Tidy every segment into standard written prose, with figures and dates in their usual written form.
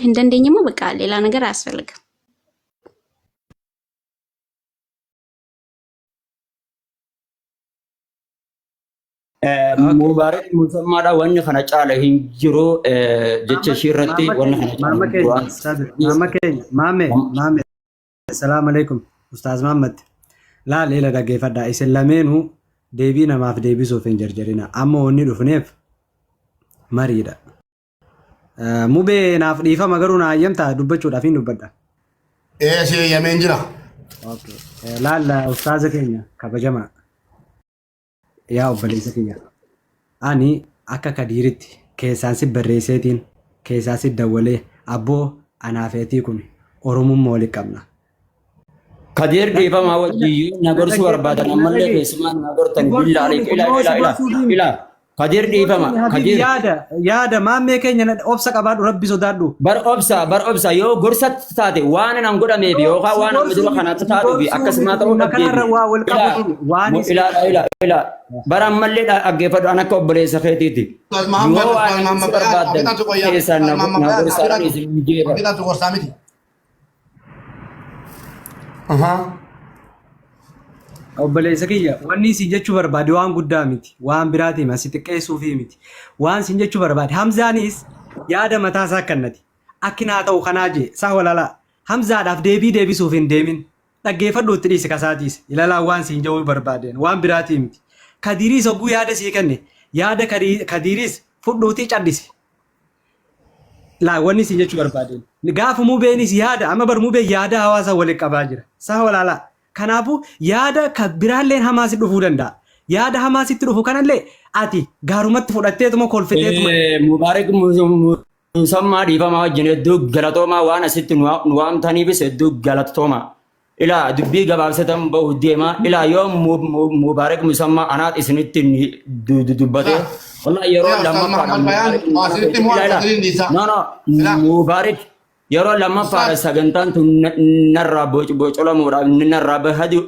hin dandeenye immoo በቃ ሌላ ነገር አያስፈልግም። Mubaarak Musammaadha wanni kana caala hin jiru jecha ishii irratti wanni kana caala Maama hin jiru. keenya, Sabir, maama keenya, maame, maame, salaam alaikum, Ustaaz Mahammad. Laal ila dhaggeeffadhaa. Isin lameenuu deebii namaaf deebisuuf hin jarjarina. Amma wanni dhufneef mariidha. Mubee naaf dhiifama garuu na hayyamtaa dubbachuudhaaf hin dubbadha. Ee si eeyyameen jira. Okay. Laal ustaaza keenya kabajamaa. Yaa obboleessa kiyya. Ani akka Kadiiritti keessaan si barreesseetiin keessaa si dawwalee abboo anaa feetii kun Oromummaa walitti qabna. Kadir dhiifama wajjin na gorsuu barbaadan ammallee keessumaan na gortan billaa aleek ila ila ila ila Kadir dhiifama Kadir Yaada yaada maammee keenya na obsa qabaadhu rabbi sodaadhu. bar obsa bar obsa yoo gorsa taate waan anan godhameef yookaan waan amma dura kanatti taatuuf akkasumaa ta'uu Kanarra waa wal dhabdeef qabu waan ila ila ila bar ammallee dhaggeeffadhu an akka obboleessa keetiiti Ustaaz Mahammad, yoo waan Ustaaz si Mahammad, barbaadan Abitaatu qoyyaa. keessaan Ustaaz na Mahammad, gorsaa Abitaatu. isin jeeba. Abitaatu gorsaa miti. Ahaa. Obboleessa kiyya wanni isin jechuu barbaade waan guddaa miti waan biraatii asi xiqqeessuufii miti waan isin jechuu barbaade Hamzaanis yaada mataa isaa kannati akki naa ta'u kanaa jee sah walalaa Hamzaadhaaf deebii deebisuuf hin deemin dhaggeeffadhu itti dhiisi kasaatiis ilalaa waan siin jechuu barbaadeen waan biraatii miti Kadiiriis hogguu yaada sii kenne yaada Kadiiriis fudhuutii cadhisi Laa wanni isin jechuu barbaadeen. Gaafa mubeenis yaada amma bar mubeen yaada hawaasa walitti qabaa jira. Saha walaalaa. Kanaafuu yaada ka biraalleen hamaa si dhufuu danda'a. Yaada hamaa sitti dhufu kanallee ati gaarumatti fudhatteetuma kolfiteetuma. Mubaarak Musammaa dhiifamaa wajjin hedduu galatoomaa waan asitti nu waamtaniifis hedduu galatoomaa. Ilaa dubbii gabaabsatan bahu deema. Ilaa yoo Mubaarak Musammaa anaat isinitti dubbate. Wallahi yeroo Yaa Ustaaz lammaffaadha Mahammad Bayaan, Mubaarak waa isinitti immoo Ilaa ilaa. Alfadliin dhiisaa. No no Ilaa. Mubaarak yeroo lammaffaadha Ustaaz. sagantaan tun narraa bocolamuudhaaf narraa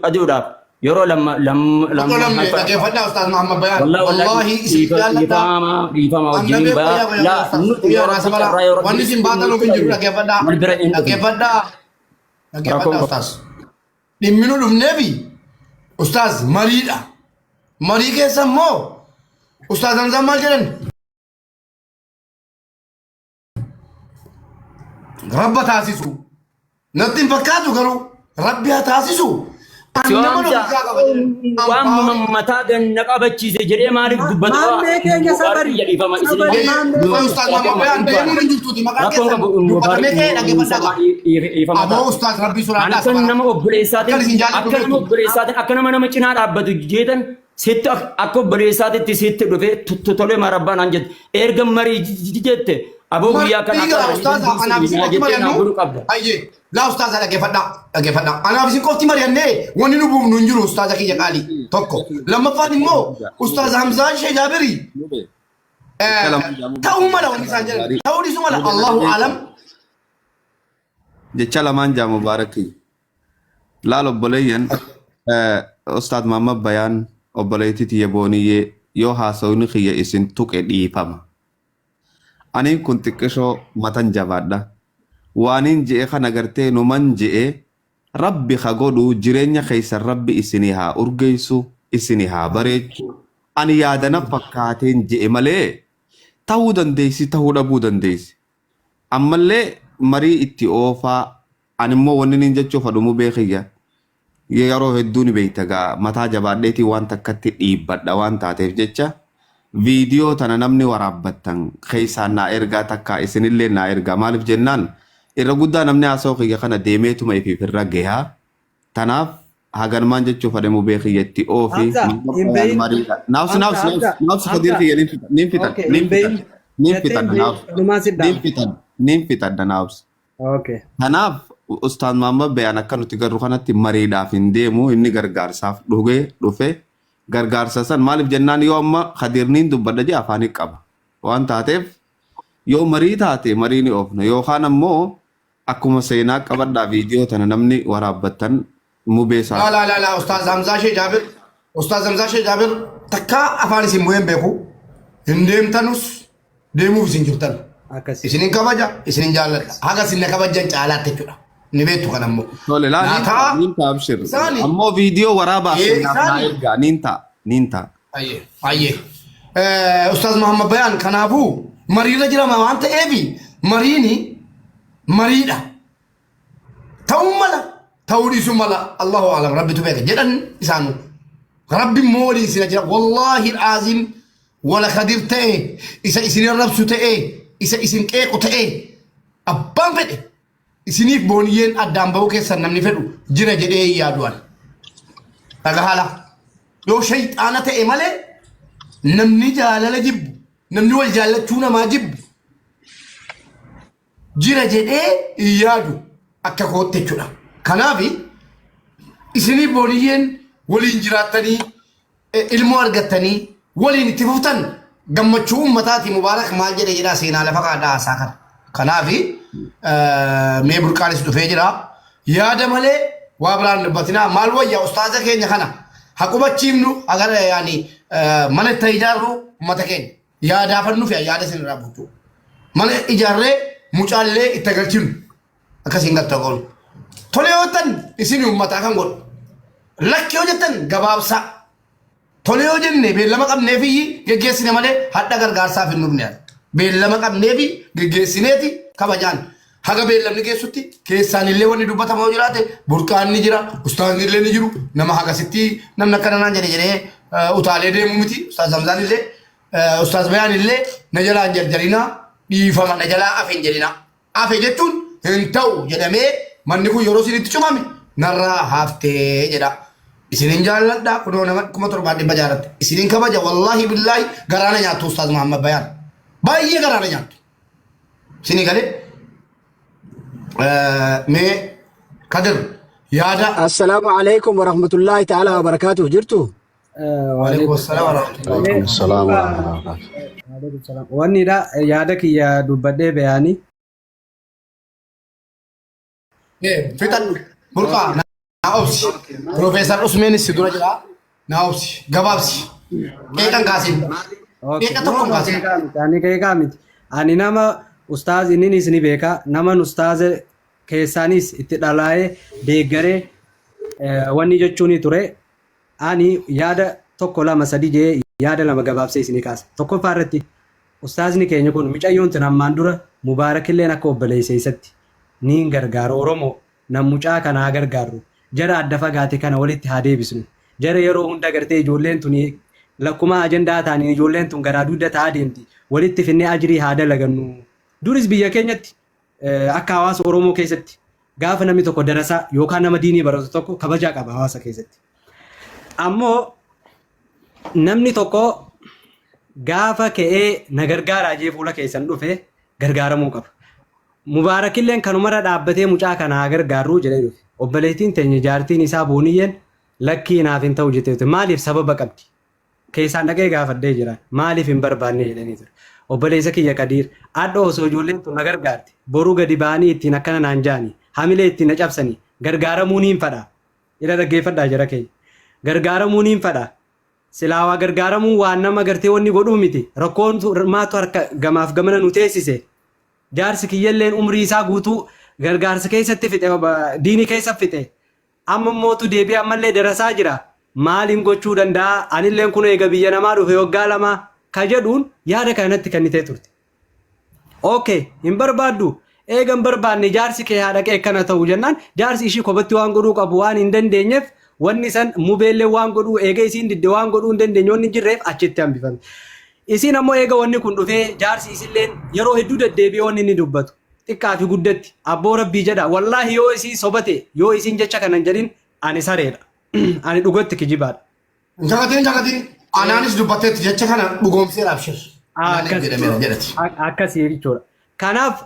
aduudhaaf yeroo lamma lamma Qolamne lammaffaa dhaggeeffadhaa Ustaaz Mahammad Bayaan. Wallahi Wallahi wallahi isin jaalladha. dhiifama dhiifama Anna wajjiniin beeku baya yaa yaa laa Ustaaz. nuti Yaa yoo rabbi Raasabala. carraa yoo rabbi Wanni isin baatan hin jiru dhaggeeffadhaa. wal bira hin dhufne. Dhaggeeffadhaa. Rakkoon Dhaggeeffadhaa qabu. Ustaaz. Dhimmi nu dhufneefi Ustaaz mariidha. Marii keessa immoo Ustaaz Hamzaan maal jedhan? Rabba taasisu. Natti hin fakkaatu garuu rabbi haa taasisu. Ani nama Hamza dhugaa qaba jedhan. waan mataa ganna qabachiise jedhee maaliif dubbata? Maammee keenya sabari. Dhiifama Sabari isin maammee Yoo Ustaaz Mahammad Bayaan deemuun hin jirtuuti maqaan Rakkoon keessan qabu dubbatamee ka'ee dhaggeeffadhaa qaba. dhiifama Aboo Ustaaz Rabbii An sodaadhaa akka nama obboleessaatiin Akkan isin jaalladhu akka nama beektu. obboleessaatiin akka nama nama cinaa dhaabbatu jeetan sitti akka obboleessaatitti sitti dhufe tolee marabbaa naan jette erga marii jette aboo guyyaa kana Marii akka Ustaaza anaaf isin qofti jettee naa mari'annu. godhu qabda. Ayyee laa Ustaaza dhaggeeffadhaa dhaggeeffadhaa. Anaaf isin qofti mari'annee wanni nu buufnu hin jiru Ustaaza kiyya qaalii tokko. Lammaffaan immoo Ustaaza Hamzaa Shee Jaabirii ta'uu mala wanni isaan jedhan ta'uu dhiisuu mala Allahu alam. Jecha lamaan jaa Mubaarak laal obboleeyyan Ustaad Mahammad Bayaan obboleettii tiyya booniyyee yoo haasawni kiyya isin tuqe dhiifama. Aniin kun xiqqishoo matan jabaadha. Waaniin je'e kana gartee numan je'e rabbi ha godhu jireenya keessan rabbi isinii haa urgeessu isinii haa bareechu. Ani yaada na fakkaateen je'e malee ta'uu dandeessi ta'uu dhabuu dandeessi. Ammallee marii itti oofaa ani immoo wanni niin jechuu fadhu mubee kiyya yeroo hedduu ni beekta gaa mataa jabaadheetii waan takkatti dhiibbadha waan taateef jecha viidiyoo tana namni waraabbattan keessaan naa ergaa takkaa isinillee naa ergaa maaliif jennaan irra guddaa namni haasawaa kiyya kana deemeetuma ifiif irra gahaa tanaaf haganmaan jechuu fadhe mubee kiyya itti oofi Hamza, hin beyin. mariidha naafsi Hamza, naafsi Hamza, naafsi kadiir Hamza. kiyya niin fixa niin fixa Okay, niin hin fixa beyin. niin Jettee fixadha hin beyin. naafsi Dhumaa si niin dhaama. fixadha niin fixadha naafsi. Okay. Kanaaf Ustaaz Mahammad Bayaan akka nuti garru kanatti mariidhaaf hin deemu inni gargaarsaaf dhugee dhufe gargaarsa san maaliif jennaan yoo amma Kadiirniin dubbadha jee afaanii qaba waan taateef yoo marii taate marii ni oofna yookaan ammoo akkuma seenaa qabadhaa viidiyoo tana namni waraabbattan mubee Laa isaa laa laa laa Ustaaz Hamzaa Shee Jaabir Ustaaz Hamzaa Shee Jaabir takkaa afaan isin bu'een beeku hin deemtanus deemuuf isin jirtan. Akkasi. Isinin kabaja, isinin jaalladha. Haga isin na kabajjan caalaatti jechuudha. Ni beektu kan ammoo. Tole laa Naa niin ta'a ta'a. niin ta'a abshir. Isaani. Ammoo viidiyoo waraabaa Ee, fi naaf naa isaani. ergaa niin ta'a niin ta'a. Ayyee, ayyee. Ustaaz Muhammad Bayaan kanaafuu mariirra jirama waan ta'eef mariini mariidha. Ta'uu mala, ta'uu dhiisuu mala, Allahu alam rabbitu beeka jedhan isaanu. Rabbi immoo waliin isin jira. Wallaahi aazim wala kadir ta'e, isa isin arrabsu ta'e, isa isin qeequ ta'e, abbaan fedhe isiniif booniyyeen addaan ba'uu keessan namni fedhu jira jedhee hin yaadu ani. Dhagahala. Yoo shayxaana ta'e malee namni jaalala jibbu, namni wal jaallachuu namaa jibbu jira jedhee hin yaadu akka kootti jechuudha. Kanaaf isiniif booniyyeen waliin jiraattanii ilmoo argattanii waliin itti fuftan gammachuu uummataati. Mubaarak maal jedhe jedhaa seenaa lafa kaadhaa haasaa kana. Kanaaf mee burqaanis dhufee jira. Yaada malee waa biraan dubbatinaa maal wayya ustaaza keenya kana haqubachiifnu agar yaani mana itti ijaarru uummata keenya yaadaafannu fi yaada isin irraa buutu. Mana ijaarree mucaallee itti galchinu akkasiin galta goonu. Tole yoo jettan isin uummataa kan godhu. Lakki yoo jettan gabaabsaa. Tole yoo jenne beellama qabneefi geggeessine malee hadha gargaarsaaf hin dhufne. Beellama qabneefi geggeessineeti kabajaan. Haga beellamni geessutti keessaan illee wanni dubbatamu yoo jiraate burqaan ni jira, ustaazni illee ni jiru. Nama hagasitti namni akkana naan jedhe jedhee utaalee deemu miti. Ustaaz Hamzaan illee ustaaz Bayaan illee na jalaa hin jarjarinaa dhiifama na jalaa hafe hin jedhinaa. Hafe jechuun hin ta'u jedhamee manni kun yeroo isinitti cufame narraa haftee jedha. Isinin jaalladha kunoo nama 7600tti. Isinin kabaja wallaahi billaahi garaana nyaattu Ustaaz Muhammad Bayaan. Baay'ee garaana nyaattu. Isinii galee mee Kadir yaada. Assalaamu alaikum warahmatullahi ta'ala wabarakatuh. Jirtu? Waalaikum assalam warahmatullahi. Waalaikum salaam warahmatullahi wabarakatuh. Waalaikum salaam. Wanni dha yaada kiyya dubbadhee bayaanii. Fixadhu. Burqaa naa obsi. Piroofeesar Usmeenis si dura jira. Naa obsi. Gabaabsi. Qeeqan kaasin. Qeeqa tokko hin kaasin. Ani qeeqaa miti. Ani nama ustaaz inninis ni beeka. Naman ustaaza keessaanis itti dhalaa'ee deeggaree wanni jechuuni ture. Ani yaada tokko lama sadi jee yaada lama gabaabsee isinii kaasa. Tokkoffaa irratti ustaazni keenya kun micayyoon tun ammaan dura Mubaarakilleen akka obboleessa isatti niin gargaara Oromoo nan mucaa kana haa gargaarru jara adda fagaate kana walitti haa deebisnu jara yeroo hunda gartee ijoolleen tun lakkumaa ajandaa ta'aniin ijoolleen tun garaa dugda ta'aa deemti walitti finnee ajrii haa dalagannu duris biyya keenyatti akka hawaasa Oromoo keessatti gaafa namni tokko darasaa yookaan nama diinii baratu tokko kabajaa qaba hawaasa keessatti. Ammoo namni tokko gaafa ka'ee na gargaaraa jee fuula keessan dhufe gargaaramuu qaba. Mubaarakilleen kanumarra dhaabbatee mucaa kana haa gargaarruu jedhee dhufe. Obboleettiin teenya jaartiin isaa Booniyyeen lakkii naaf hin ta'u jettee turte. Maaliif sababa qabdi? Keessaan dhaqee gaafadhee jira. Maaliif hin barbaanne jedhanii ture. Obboleessa kiyya Kadiir, adha osoo ijoolleen tun na gargaarte, boruu gadi ba'anii ittiin akkana naan ja'anii, hamilee ittiin na cabsanii, gargaaramuu niin fadha. Ila dhaggeeffadhaa jara keenya. Gargaaramuu niin fadha. Silaa waa gargaaramuun waan nama gartee wanni godhuu miti. Rakkoon maatu harka gamaaf gamana nu teessise. Jaarsi kiyyalleen umrii isaa guutuu gargaarsa keessatti fixe, diinii keessa fixe. Amma mootu deebi'ee ammallee darasaa jira. Maaliin gochuu danda'a? Anilleen kun eega biyya namaa dhufe waggaa 2 ka jedhuun yaada kana natti kennitee turte. Okay, hin barbaaddu. Eega hin barbaanne jaarsi kee haa dhaqee akkana ta'u jennaan jaarsi ishii kophatti waan godhuu qabu waan hin dandeenyeef wanni san mubeellee waan godhuu eega isiin didde waan godhuu hin dandeenye wanni hin jirreef achitti hambifame. Isiin ammoo eega wanni kun dhufee jaarsi isilleen yeroo hedduu deddeebi'ee wanni inni dubbatu. Xiqqaa fi guddatti abboo rabbii jedha wallaahi yoo isiin sobate yoo isiin jecha kana hin jedhin ani sareedha ani dhugatti kijibaadha. Hin kakatin hin kakatin. Anaanis dubbatteetti jecha kana dhugoomseera abshir. Anaanis jedhameera jedhati. Akkasii jechuudha. Kanaaf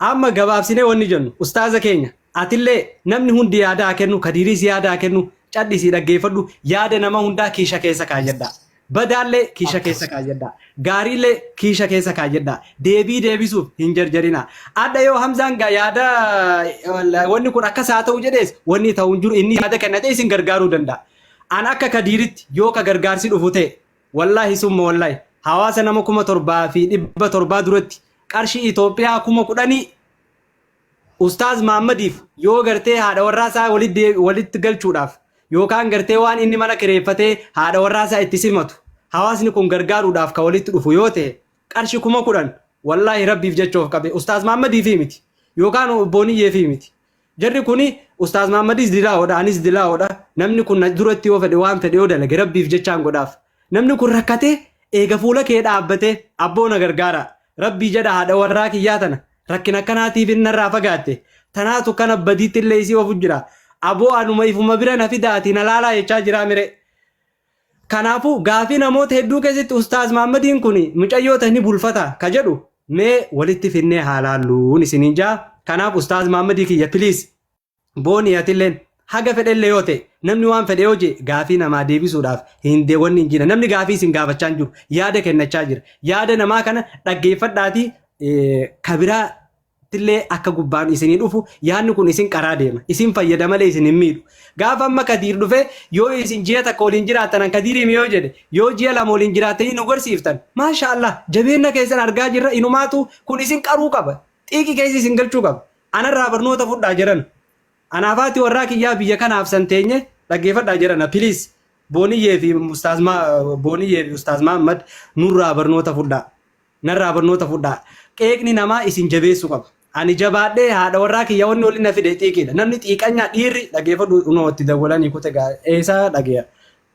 amma gabaabsinee wanni jennu ustaaza keenya atillee namni hundi yaada haa kennu kadiiriis yaada haa kennu cadhisii dhaggeeffadhu yaada nama hundaa kiisha keessa kaayyadhaa. Badaallee kiisha keessa kaayyadhaa. Gaariillee kiisha keessa kaayyadhaa. Deebii deebisuuf hin jarjarinaa. Adha yoo Hamzaan gaa yaada wanni kun akkas haa ta'u jedhees wanni ta'u hin jiru inni yaada kennatee isin gargaaruu danda'a. An akka Kadiiritti yoo ka gargaarsi dhufu ta'e wallaahi summa wallaahi hawaasa nama 7700 duratti Qarshii Itoophiyaa 10,000 Ustaaz Mahaammadiif yoo gartee haadha warraa isaa walitti galchuudhaaf yookaan gartee waan inni mana kireeffatee haadha warraa isaa itti simatu hawaasni kun gargaaruudhaaf ka walitti dhufu yoo ta'e, qarshii 10,000 wallaahi Rabbiif jecha of qabe Ustaaz Mahaammadiifi miti yookaan Booniyyeefi miti. Jarri kuni, Ustaaz Mahammadis dilaa'oodha, anis dilaa'oodha. Namni kun na duratti yoo fedhe, waan fedhe yoo dalage, Rabbiif jechaan godhaaf. Namni kun rakkatee eega fuula kee dhaabbatee, abboo na gargaaraa. Rabbii jedha, haadha warraa kiyyaa tana rakkina akkanaatiif narraa fagaatte. Tanaatu kana badiitti illee isii ofu jira. Aboo anuma ifuma bira na fidaatii na laalaa jechaa jiraa mire. Kanaafuu gaafii namoota hedduu keessatti Ustaaz Mahaammadiin kun mucayyoo tana ni bulfata ka jedhu mee walitti finnee haa laalluun isiniin jaa. Kanaaf Ustaaz Mahammadii kiyya, please, Boonii, atilleen haga fedhellee yoo ta'e, namni waan fedhe yoo jee, gaafii namaa deebisuudhaaf hin wanni hin jira. Namni gaafii isin gaafachaa hin jiru, yaada kennachaa jira. Yaada namaa kana dhaggeeffadhaatii kabiraa tillee akka gubbaan isinii dhufu. Yaadni kun isin qaraa deema, isin fayyada malee isin hin miidhu. Gaafa amma Kadiir dhufe, yoo isin ji'a 1 waliin jiraattan, an Kadiir himi yoo jedhe, yoo ji'a 2 waliin jiraattanii nu garsiiftan, maasha Allah, jabeenya keessan argaa jirra. Inumaatu kun isin qaruu qaba, xiiqii keessa isin galchuu qaba. Anarraa barnoota fudhaa jedhan. Anaafaati warraa kiyyaa biyya kanaaf san teenye dhaggeeffadhaa jedhana, please. Booniyyee fi Ustaaz Mahammad, nurraa barnoota fudhaa, narraa barnoota fudhaa. Qeeqni namaa isin jabeessuu qaba. Ani jabaadhee haadha warraa kiyya wanni waliin na fide xiiqiidha. Namni xiiqanyaa dhiirri dhaggeeffadhu unoo itti dawwalanii kute gaa eessaa dhageeya.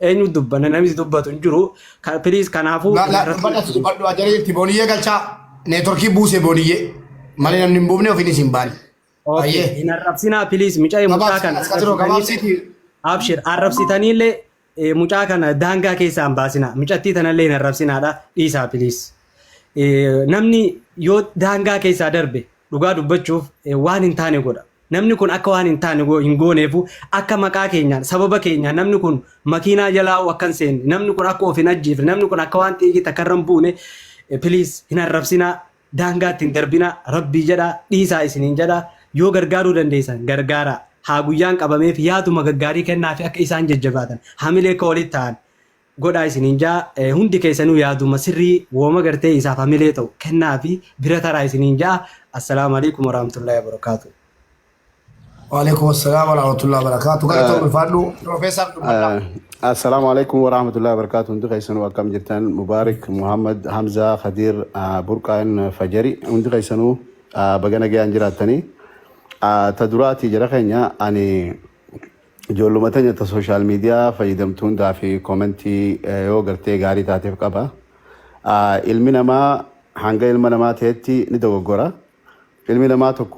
Eenyu dubbanna? Namni dubbatu hin jiru. Please, kanaafuu. Dubbadhu, dubbadhu, ajarii itti Booniyyee galchaa. Networkii buuse Booniyyee. Malee namni hin buufne ofiin isin baane. Okay, Ayyee. hin arrabsinaa please, mucaa mucaa kana. Gabaabsi, gabaabsiiti. Abshir, arrabsitaniillee mucaa kana daangaa keessaa hin baasinaa. Mucattii tanallee hin arrabsinaadha. Dhiisaa, please. Namni yoo daangaa keessaa darbe, dhugaa dubbachuuf, waan hin taane godha. Namni kun akka waan hin taane hin gooneefu, akka maqaa keenyaan, sababa keenyaan namni kun makiinaa jalaa akka hin seenne, namni kun akka of hin ajjeefne, namni kun akka waan xiiqii takka irra hin buune, please, hin arrabsinaa, daangaatti hin darbinaa, Rabbii jedhaa dhiisaa isiniin jedhaa. Yoo gargaaruu dandeessan gargaaraa. Haa guyyaan qabameef yaaduma gaggaarii kennaa fi akka isaan jajjabaatan, hamilee akka walitti ta'an godhaa isiniin jaa. Hundi keessanuu yaaduma sirrii wooma gartee isaaf hamilee ta'u kennaa fi bira taraa isiniin jaa. Assalaamu alaikum warahmatullahi wabarakaatu. Waalaikum assalam warahmatullahi wabarakatuh. Galatoon ulfaadhu. Profeesar, dubbadhaa. Assalaamu alaikum warahmatullahi wabarakatuh. Hundi keessanuu akkam jirtan? Mubaarik, Muhammad, Hamza, Khadir, Burqaan, Fajari. Hundi keessanuu baga nagayaan jiraattanii. Ta duraati, jara keenya, ani ijoolluma teenya ta social media fayyadamtu hundaa fi commentii yoo gartee gaarii taateef qaba. Ilmi namaa hanga ilma namaa ta'etti ni dogoggora. Ilmi namaa tokko